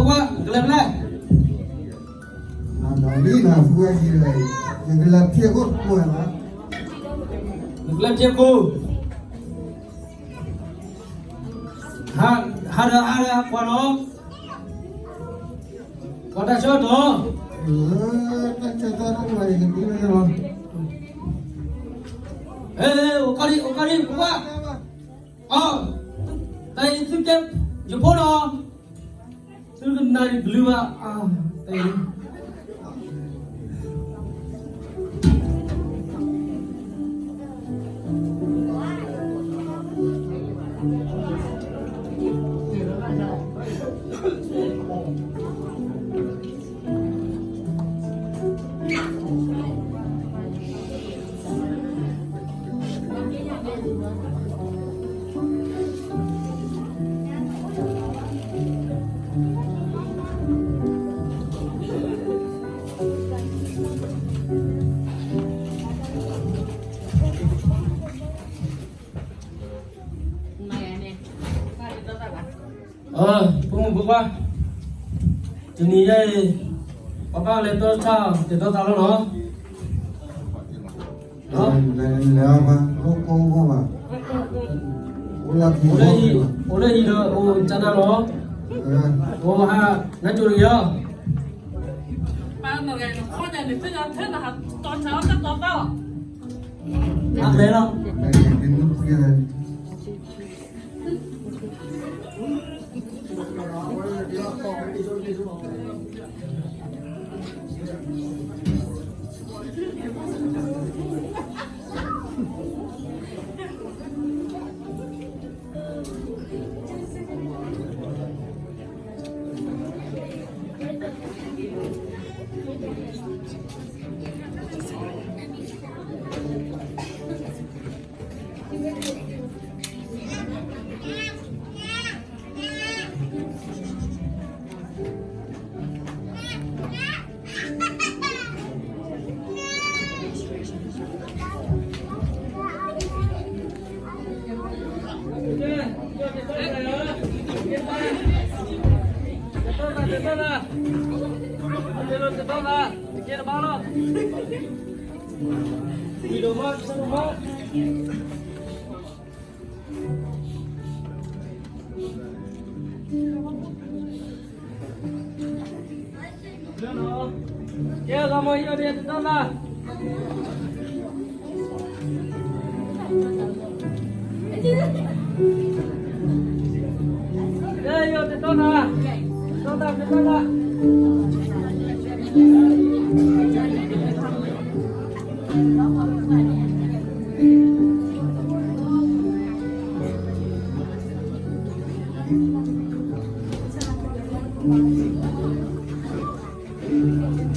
ပှၤကလဲၤဖဲလဲၣ်, နကလဲၤဖျဲၣ်ကိၣ်တပှဲၤလီၤ, နကလဲၤဖျဲၣ်ကိၣ်, ဟါဒီးဟါဒီးပှၤနီၤ, ပှၤတၢ်ဆၢကတီၢ်, တၢ်ဆၢကတီၢ်, အိၣ်ကီၢ်ဒံး အိၣ်ကီၢ်ဒံး ပှၤ, အီ, တၢ်အံၤသုကဲ ယဖိဒီး သုကနၣ်ယကလုၢ်ဘၣ်, တၢ်အံၤ ဖိမုၣ်ဖိခွါ, တနံၤညါအံၤ ပဘၣ်လဲၤတီဆါတၢ်ဒီသးလီၤနီၤ, လဲၤ, အိၣ်လၢဟံၣ်ဒီးအိၣ်ကၢ်နၢ်လီၤ, အိၣ်ဟးနါစိၤတဂ့ၤလီၤ,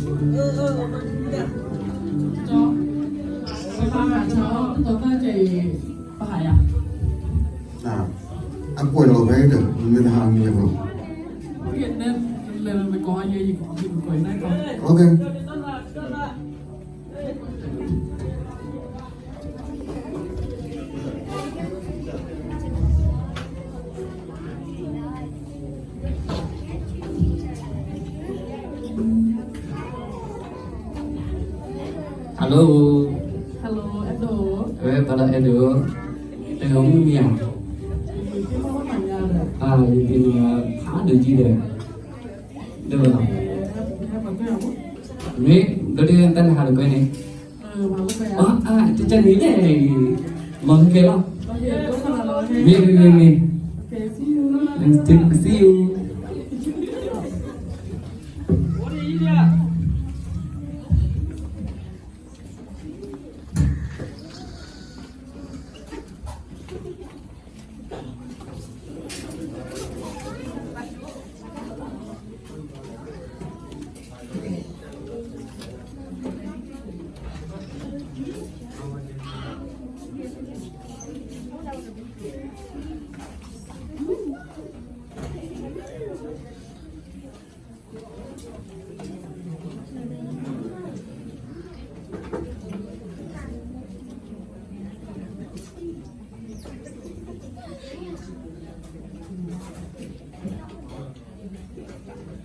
အလဲၤလီၤ.အကွဲးလီၤဖဲဒီး မ့ၢ်တဟါမ့ၢ်လီၤ. Hello, hello, အဲၣ်ဒိး, ဝဲပလၢအဲၣ်ဒိး, တဂၤမုၢ်မံၤဧါ, အါ ယသ့ၣ်ညါဖးဒိၣ်ကံဒီး, ဒ်ဝဲလီၤ, မ့ၢ် ဒီးတၢ်နဟးတကွဲန့ၣ်, အါ တၢ်န့ၣ်လဲၣ်, လီၤကဲလီၤ, မ့ၢ် မ့ၢ် မ့ၢ်, see you. မ့ၢ်,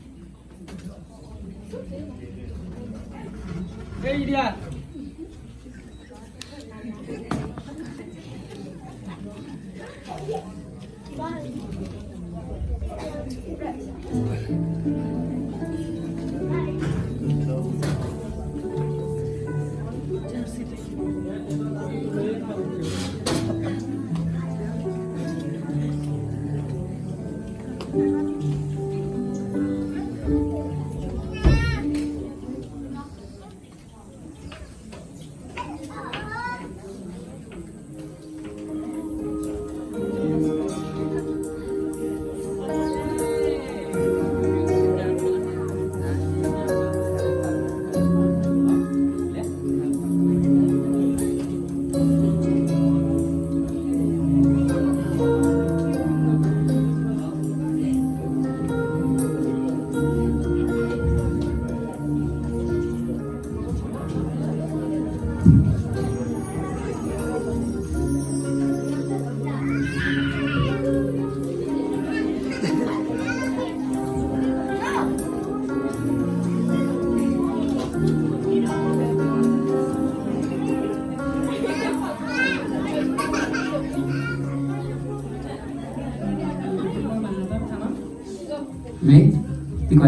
သံ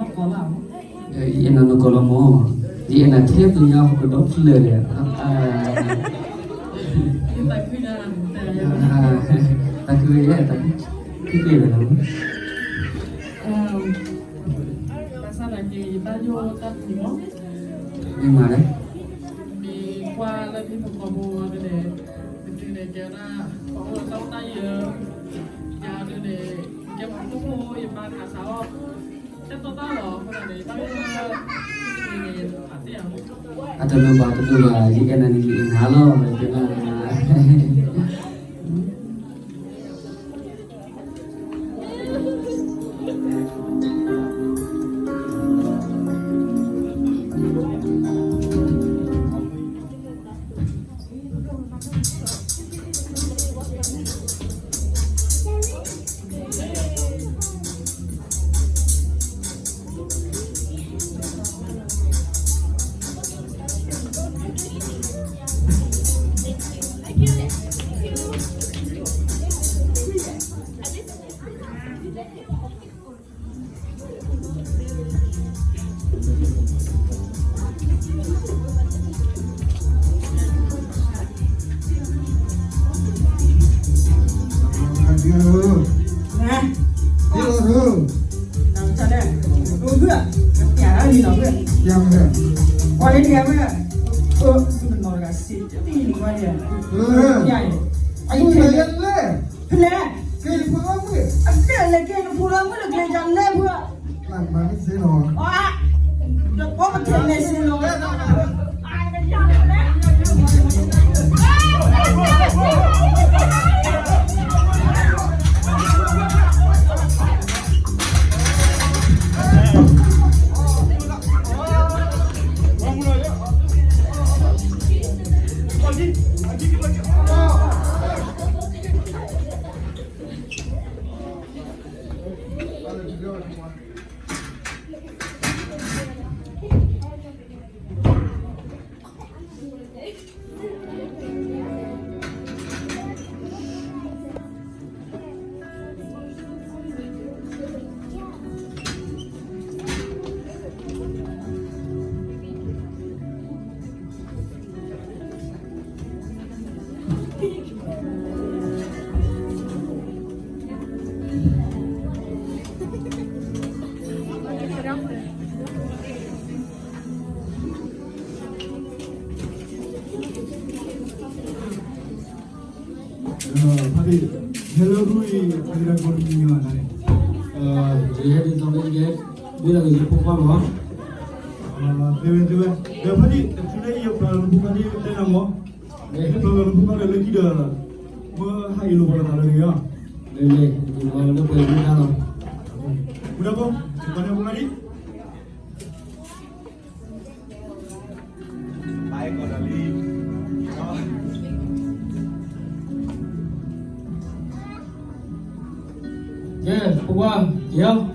ကွၢ်ယၤ, ယအဲၣ်နၤနီၢ်ကီၢ်လီၤမၢ်, ယအဲၣ်နၤထဲပယီၤဟီၣ်ခိၣ်ဒီဖျၢၣ်ဒီး, တၢ်ခုဝဲယဲ, တၢ်ခု, တၢ်ခုကျဲလၢၤလီၤ, ဘၣ်ဆၣ်သနာ်က့ ယဘၣ်ယိၣ်တၢ်တမံၤမၢ်, မ့ၢ်မၤလဲၣ်, မ့ၢ်ကွၢ်လၢဖံဖိကီၢ်ဖိအဂီၢ်န့ၣ်, ပတုၤန့ၣ်ကဲဒၣ် ပှၤအိၣ်လၢတၢ်အိၣ်တၢ်ယၢၤ, ယၤဒုးန့ၣ် ယကဲပှၤဖှီၣ်ဖိ ယမၤခးဆးအီၣ် တၢ်တီတၢ်လိၤအဃိသတးန့ၣ် တၢ်အိၣ်လၢ အတလိၣ်ဘၣ် တလိၣ်ဘၣ် ယအဲၣ်နၤန့ၣ် ယအဲၣ်နၤလီၤ တဲနၤ ဖဲလဲၣ်, ကဲဖိလၢမုၣ်, အကဲလဲၣ် ကဲနဖိလၢမုၣ်လၢကျဲယၤလဲၣ်ဖု, မၤမ့ၢ်စ့ၢ်နီၤ, တကီပတဲမဲာ်စ့ၢ်နီၤ, ဖါတံၢ်, ဟဲလၢရူအံၤ အကဒၢကီၢ်တမံၤမံၤဘၣ်န့ၣ်, ယဟဲဒ်သိးလၢယကဟဲ ဘုဒၣ်က့ၤယဖိခွါမၢ်, သ့ဝဲသ့ဝဲ, ဒီးဖါတံၢ် တချုးလၢယပျၢ်လီၤနဖိခွါန့ၣ် တဲနၤမၢ်, ယပျၢ်လီၤနဖိခွါဒီးလၢခံဒီး မ့ၢ်ဟးအ့ၣ်လိာ်ပှၤလီၤသးလၢန့ၣ်လီၤ, လၢပှဲၤမူဒါလီၤ, မူဒါဖိ, ပှၤန့ၣ်ဖိခွါဒံး ဘၣ်အဲၣ်ကီးဒီးလံ, ဒီး One, yeah.